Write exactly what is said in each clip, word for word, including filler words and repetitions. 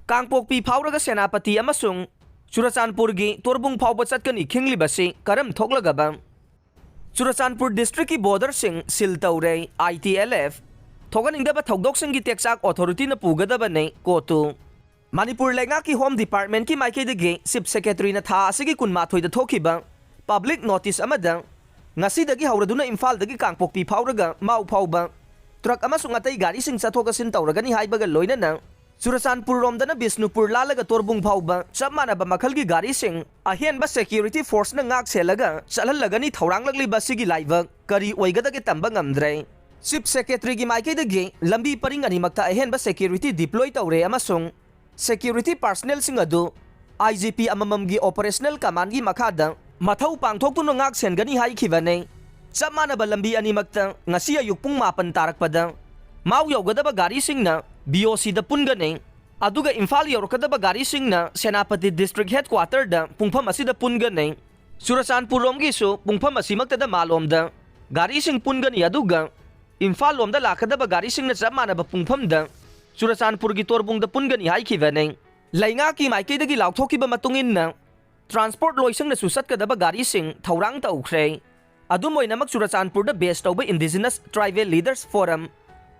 ꯀꯥꯡꯄꯣꯛꯄꯤ ꯐꯥꯎꯔꯒ ꯁꯦꯅꯥꯄꯇꯤ ꯑꯃꯁꯨꯡ ꯆꯨꯔꯆꯥꯟꯄꯨꯔꯒꯤ ꯇꯣꯔꯕꯨꯡ ꯐꯥꯎꯕ ꯆꯠꯀꯅꯤ ꯈꯤꯡꯂꯤꯕꯁꯤ ꯀꯔꯝ ꯊꯣꯛꯂꯒꯕ? ꯆꯨꯔꯆꯥꯟꯄꯨꯔ ꯗꯤꯁꯇ꯭ꯔꯤꯛꯀꯤ ꯕꯣꯔꯗꯔꯁꯤꯡ ꯁꯤꯜ ꯇꯧꯔꯦ, ꯑꯥꯏ ꯇꯤ ꯑꯦꯜ ꯑꯦꯐ꯫ ꯊꯣꯛꯍꯟꯅꯤꯡꯗꯕ ꯊꯧꯗꯣꯛꯁꯤꯡꯒꯤ ꯇꯦꯛꯆꯥꯛ ꯑꯣꯊꯣꯔꯤꯇꯤꯅ ꯄꯨꯒꯗꯕꯅꯤ, ꯀꯣꯇꯨ꯫ ꯃꯅꯤꯄꯨꯔ ꯂꯩꯉꯥꯛꯀꯤ ꯍꯣꯝ ꯗꯤꯄꯥꯔꯠꯃꯦꯟꯠꯀꯤ ꯃꯥꯏꯀꯩꯗꯒꯤ ꯆꯤꯐ ꯁꯦꯀ꯭ꯔꯦꯇꯔꯤꯅ ꯊꯥ ꯑꯁꯤꯒꯤ ꯀꯨꯟꯃꯥꯊꯣꯏꯗ ꯊꯣꯛꯈꯤꯕ ꯄꯕ꯭ꯂꯤꯛ ꯅꯣꯇꯤꯁ ꯑꯃꯗ ꯉꯁꯤꯗꯒꯤ ꯍꯧꯔꯗꯨꯅ ꯏꯝꯐꯥꯜꯗꯒꯤ ꯀꯥꯡꯄꯣꯛꯄꯤ ꯐꯥꯎꯔꯒ ꯃꯥꯎ ꯐꯥꯎꯕ ꯇ꯭ꯔꯛ ꯑꯃꯁꯨꯡ ꯑꯇꯩ ꯒꯥꯔꯤꯁꯤꯡ ꯆꯠꯊꯣꯛ ꯆꯠꯁꯤꯟ ꯇꯧꯔꯒꯅꯤ ꯍꯥꯏꯕꯒ ꯂꯣꯏꯅꯅ ꯆꯨꯔꯆꯥꯟꯄꯨꯔ ꯔꯣꯝꯗꯅ ꯕꯤꯁꯅꯨꯄꯨꯔ ꯂꯥꯜꯂꯒ ꯇꯣꯔꯕꯨꯡ ꯐꯥꯎꯕ ꯆꯞ ꯃꯥꯟꯅꯕ ꯃꯈꯜꯒꯤ ꯒꯥꯔꯤꯁꯤꯡ ꯑꯍꯦꯟꯕ ꯁꯦꯀ꯭ꯌꯨꯔꯤꯇꯤ ꯐꯣꯔꯁꯅ ꯉꯥꯛ ꯁꯦꯜꯂꯒ ꯆꯠꯍꯜꯂꯒꯅꯤ꯫ ꯊꯧꯔꯥꯡꯂꯛꯂꯤꯕ ꯑꯁꯤꯒꯤ ꯂꯥꯏꯕꯛ ꯀꯔꯤ ꯑꯣꯏꯒꯗꯒꯦ ꯇꯝꯕ ꯉꯝꯗ꯭ꯔꯦ꯫ ꯆꯤꯐ ꯁꯦꯀ꯭ꯔꯦꯇꯔꯤꯒꯤ ꯃꯥꯏꯀꯩꯗꯒꯤ ꯂꯝꯕꯤ ꯄꯔꯤꯡ ꯑꯅꯤꯃꯛꯇ ꯑꯍꯦꯟꯕ ꯁꯦꯀ꯭ꯌꯨꯔꯤꯇꯤ ꯗꯤꯄ꯭ꯂꯣꯏ ꯇꯧꯔꯦ ꯑꯃꯁꯨꯡ ꯁꯦꯀ꯭ꯌꯨꯔꯤꯇꯤ ꯄꯥꯔꯁꯅꯦꯜꯁꯤꯡ ꯑꯗꯨ ꯑꯥꯏ ꯖꯤ ꯄꯤ ꯑꯃꯃꯝꯒꯤ ꯑꯣꯄꯔꯦꯁꯅꯦꯜ ꯀꯃꯥꯟꯒꯤ ꯃꯈꯥꯗ ꯃꯊꯧ ꯄꯥꯡꯊꯣꯛꯇꯨꯅ ꯉꯥꯛ ꯁꯦꯟꯒꯅꯤ ꯍꯥꯏꯈꯤꯕꯅꯤ꯫ ꯆꯞ ꯃꯥꯟꯅꯕ ꯂꯝꯕꯤ ꯑꯅꯤꯃꯛꯇ ꯉꯁꯤ ꯑꯌꯨꯛ ꯄꯨꯡ ꯃꯥꯄꯟ ꯇꯥꯔꯛꯄꯗ ꯃꯥꯎ ꯌꯧꯒꯗꯕ ꯒꯥꯔꯤꯁꯤꯡꯅ ꯕꯤ ꯑꯣ ꯁꯤꯗ ꯄꯨꯟꯒꯅꯤ, ꯑꯗꯨꯒ ꯏꯝꯐꯥꯜ ꯌꯧꯔꯛꯀꯗꯕ ꯒꯥꯔꯤꯁꯤꯡꯅ ꯁꯦꯅꯥꯄꯇꯤ ꯗꯤꯁꯇ꯭ꯔꯤꯛ ꯍꯦꯗꯀ꯭ꯋꯥꯇꯔꯗ ꯄꯨꯡꯐꯝ ꯑꯁꯤꯗ ꯄꯨꯟꯒꯅꯤ꯫ ꯆꯨꯔꯆꯥꯟꯄꯨꯔꯔꯣꯝꯒꯤꯁꯨ ꯄꯨꯡꯐꯝ ꯑꯁꯤꯃꯛꯇꯗ ꯃꯥꯂꯣꯝꯗ ꯒꯥꯔꯤꯁꯤꯡ ꯄꯨꯟꯒꯅꯤ, ꯑꯗꯨꯒ ꯏꯝꯐꯥꯜ ꯂꯣꯝꯗ ꯂꯥꯛꯀꯗꯕ ꯒꯥꯔꯤꯁꯤꯡꯅ ꯆꯞ ꯃꯥꯟꯅꯕ ꯄꯨꯡꯐꯝꯗ ꯆꯨꯔꯆꯥꯟꯄꯨꯔꯒꯤ ꯇꯣꯔꯕꯨꯡꯗ ꯄꯨꯟꯒꯅꯤ ꯍꯥꯏꯈꯤꯕꯅꯤ꯫ ꯂꯩꯉꯥꯛꯀꯤ ꯃꯥꯏꯀꯩꯗꯒꯤ ꯂꯥꯎꯊꯣꯛꯈꯤꯕ ꯃꯇꯨꯡ ꯏꯟꯅ ꯇ꯭ꯔꯥꯟꯁꯄꯣꯔꯠ ꯂꯣꯏꯁꯪꯅꯁꯨ ꯆꯠꯀꯗꯕ ꯒꯥꯔꯤꯁꯤꯡ ꯊꯧꯔꯥꯡ ꯇꯧꯈ꯭ꯔꯦ꯫ ꯑꯗꯨꯝ ꯑꯣꯏꯅꯃꯛ ꯆꯨꯔꯆꯥꯟꯄꯨꯔꯗ ꯕꯦꯁ ꯇꯧꯕ ꯏꯟꯗꯤꯖꯤꯅꯁ ꯇ꯭ꯔꯥꯏꯕꯦꯜ ꯂꯤꯗꯔꯁ ꯐꯣꯔꯝ,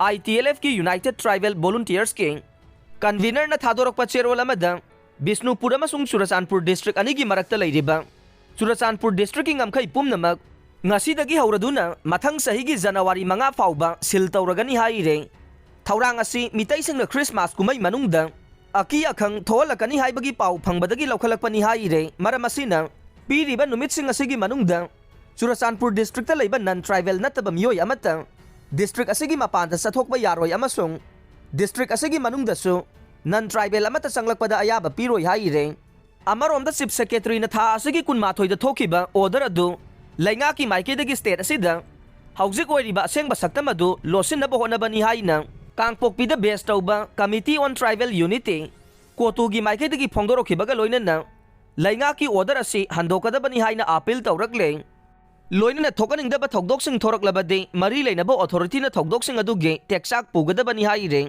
ꯑꯥꯏ ꯇꯤ ꯑꯦꯜ ꯑꯦꯐꯀꯤ ꯌꯨꯅꯥꯏꯇꯦꯗ ꯇ꯭ꯔꯥꯏꯕꯦꯜ ꯚꯣꯂꯨꯟꯇꯤꯌꯔꯁꯀꯤ ꯀꯟꯚꯤꯅꯔꯅ ꯊꯥꯗꯣꯔꯛꯄ ꯆꯦꯔꯣꯜ ꯑꯃꯗ ꯕꯤꯁꯅꯨꯄꯨꯔ ꯑꯃꯁꯨꯡ ꯆꯨꯔꯆꯥꯟꯄꯨꯔ ꯗꯤꯁꯇ꯭ꯔꯤꯛ ꯑꯅꯤꯒꯤ ꯃꯔꯛꯇ ꯂꯩꯔꯤꯕ ꯆꯨꯔꯆꯥꯟꯄꯨꯔ ꯗꯤꯁꯇ꯭ꯔꯤꯛꯀꯤ ꯉꯝꯈꯩ ꯄꯨꯝꯅꯃꯛ ꯉꯁꯤꯗꯒꯤ ꯍꯧꯔꯗꯨꯅ ꯃꯊꯪ ꯆꯍꯤꯒꯤ ꯖꯅꯋꯥꯔꯤ ꯃꯉꯥ ꯐꯥꯎꯕ ꯁꯤꯜ ꯇꯧꯔꯒꯅꯤ ꯍꯥꯏꯔꯦ꯫ ꯊꯧꯔꯥꯡ ꯑꯁꯤ ꯃꯤꯇꯩꯁꯤꯡꯅ ꯈ꯭ꯔꯤꯁꯃꯥꯁ ꯀꯨꯝꯍꯩ ꯃꯅꯨꯡꯗ ꯑꯀꯤ ꯑꯈꯪ ꯊꯣꯛꯍꯜꯂꯛꯀꯅꯤ ꯍꯥꯏꯕꯒꯤ ꯄꯥꯎ ꯐꯪꯕꯗꯒꯤ ꯂꯧꯈꯠꯂꯛꯄꯅꯤ ꯍꯥꯏꯔꯦ꯫ ꯃꯔꯝ ꯑꯁꯤꯅ ꯄꯤꯔꯤꯕ ꯅꯨꯃꯤꯠꯁꯤꯡ ꯑꯁꯤꯒꯤ ꯃꯅꯨꯡꯗ ꯆꯨꯔꯆꯥꯟꯄꯨꯔ ꯗꯤꯁꯇ꯭ꯔꯤꯛꯇ ꯂꯩꯕ ꯅꯟ ꯇ꯭ꯔꯥꯏꯕꯦꯜ ꯅꯠꯇꯕ ꯃꯤꯑꯣꯏ ꯑꯃꯠꯇ ꯗꯤꯁꯇ꯭ꯔꯤꯛ ꯑꯁꯤꯒꯤ ꯃꯄꯥꯟꯗ ꯆꯠꯊꯣꯛꯄ ꯌꯥꯔꯣꯏ ꯑꯃꯁꯨꯡ ꯗꯤꯁꯇ꯭ꯔꯤꯛ ꯑꯁꯤꯒꯤ ꯃꯅꯨꯡꯗꯁꯨ ꯅꯟ ꯇ꯭ꯔꯥꯏꯕꯦꯜ ꯑꯃꯠꯇ ꯆꯪꯂꯛꯄꯗ ꯑꯌꯥꯕ ꯄꯤꯔꯣꯏ ꯍꯥꯏꯔꯦ꯫ ꯑꯃꯔꯣꯝꯗ ꯆꯤꯐ ꯁꯦꯀ꯭ꯔꯦꯇꯔꯤꯅ ꯊꯥ ꯑꯁꯤꯒꯤ ꯀꯨꯟꯃꯥꯊꯣꯏꯗ ꯊꯣꯛꯈꯤꯕ ꯑꯣꯔꯗꯔ ꯑꯗꯨ ꯂꯩꯉꯥꯛꯀꯤ ꯃꯥꯏꯀꯩꯗꯒꯤ ꯁ꯭ꯇꯦꯠ ꯑꯁꯤꯗ ꯍꯧꯖꯤꯛ ꯑꯣꯏꯔꯤꯕ ꯑꯁꯦꯡꯕ ꯁꯛꯇꯝ ꯑꯗꯨ ꯂꯣꯠꯁꯤꯟꯅꯕ ꯍꯣꯠꯅꯕꯅꯤ ꯍꯥꯏꯅ ꯀꯥꯡꯄꯣꯛꯄꯤꯗ ꯕꯦꯁ ꯇꯧꯕ Committee on Tribal Unity, ꯀꯣꯇꯨꯒꯤ ꯃꯥꯏꯀꯩꯗꯒꯤ ꯐꯣꯡꯗꯣꯔꯛꯈꯤꯕꯒ ꯂꯣꯏꯅꯅ ꯂꯩꯉꯥꯛꯀꯤ ꯑꯣꯔꯗꯔ ꯑꯁꯤ ꯍꯟꯗꯣꯛꯀꯗꯕꯅꯤ ꯍꯥꯏꯅ ꯑꯥꯄꯤꯜ ꯇꯧꯔꯛꯂꯦ꯫ ꯂꯣꯏꯅꯅ ꯊꯣꯛꯍꯟꯅꯤꯡꯗꯕ ꯊꯧꯗꯣꯛꯁꯤꯡ ꯊꯣꯔꯛꯂꯕꯗꯤ ꯃꯔꯤ ꯂꯩꯅꯕ ꯑꯣꯊꯣꯔꯤꯇꯤꯅ ꯊꯧꯗꯣꯛꯁꯤꯡ ꯑꯗꯨꯒꯤ ꯇꯦꯛꯆꯥꯛ ꯄꯨꯒꯗꯕꯅꯤ ꯍꯥꯏꯔꯦ꯫